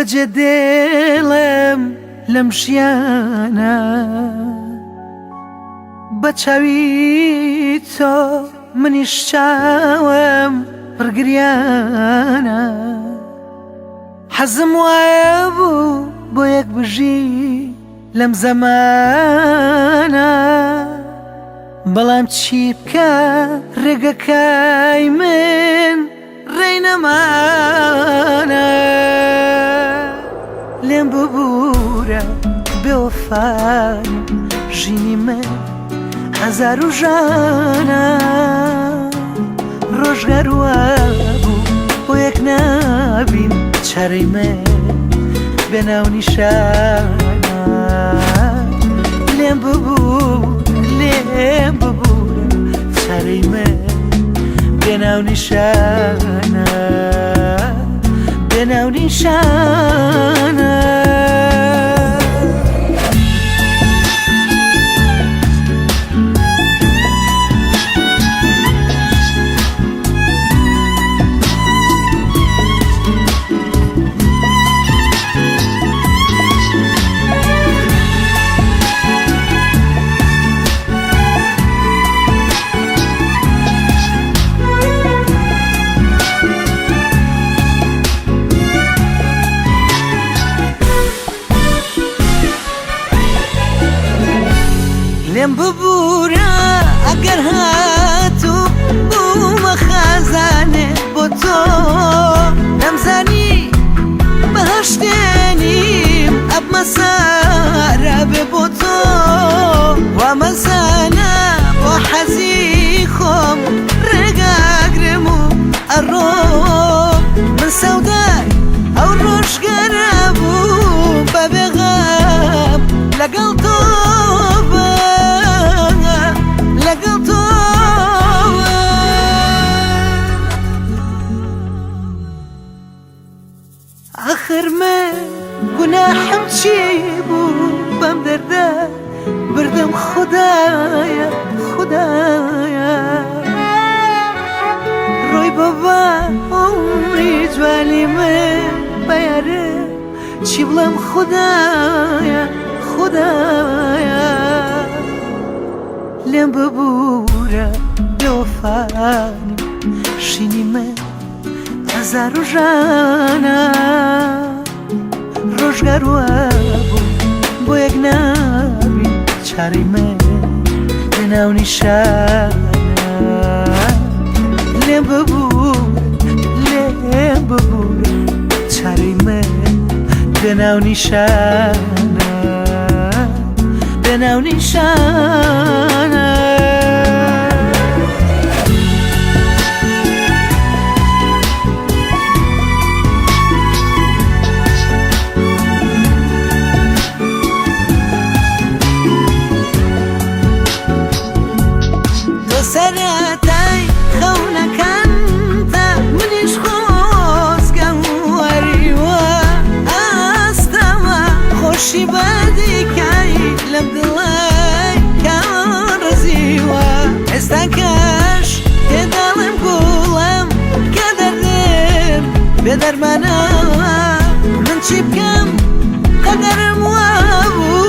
بەجێ دێڵم لەم ژیانە بە چاوی تۆ منیش چاوم پڕگریانە حەزم وایە بوو بۆ یەک بژی لەم زەمانە بەڵام چی بکە ڕێگەکای من ڕێی نەمانە لێم ببوورە بێوەفانی ژینی من ئازار و ژانە ڕۆژگار وابوو بۆ یەک نابین چارەی من بێ ناونیشانە لێم ببوو لێم ببوورە چارەی من بێ ناونیشانە بێ ناونیشانە. لێم ببوورە ئەگەر هاتوو بوومە خازانێ بۆ تۆ نەمزانی بەهەشتێنیم ئەبمە سارا بێ بۆ تۆ وامەزانە بۆ حەزی خۆم ڕێگاگرم و ئەڕۆم من سەودای ئەو ڕۆژگەرە بووم بە بێغەم لەگەڵ تۆ لەگەڵ تۆ. ئاخر من گوناحم چی بوو بەم دەردە بردم خودایە خودایە ڕۆی بابا عمری جوانی من بەیارە چی بڵێم خودایە خودایە لێم ببوورە بێوەفانی شینی من ئازار و ژانە ڕۆژگار وابوو بۆ یەک نابی چارەی من لە ناو نیشانە لێم ببوو لێم ببوو چارەی من لە ناو نیشانە لە ناو نیشانە. تۆ سەرەتای خەونەکانتە منیش خۆزگەم وەریوە ئاستەمە خۆشی بەدیکای لەم دڵای کاڕزیوە ئێستا کەش تێداڵم گوڵم کە دەردم بێ دەرمانە من چی بکەم قەدەرم وابوو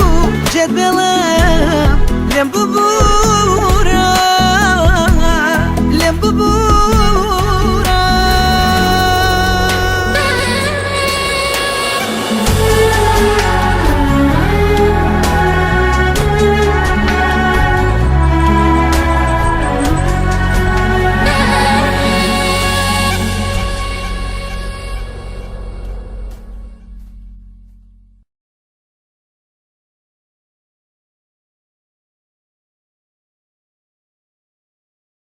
جێت بێڵم لێم ببوو.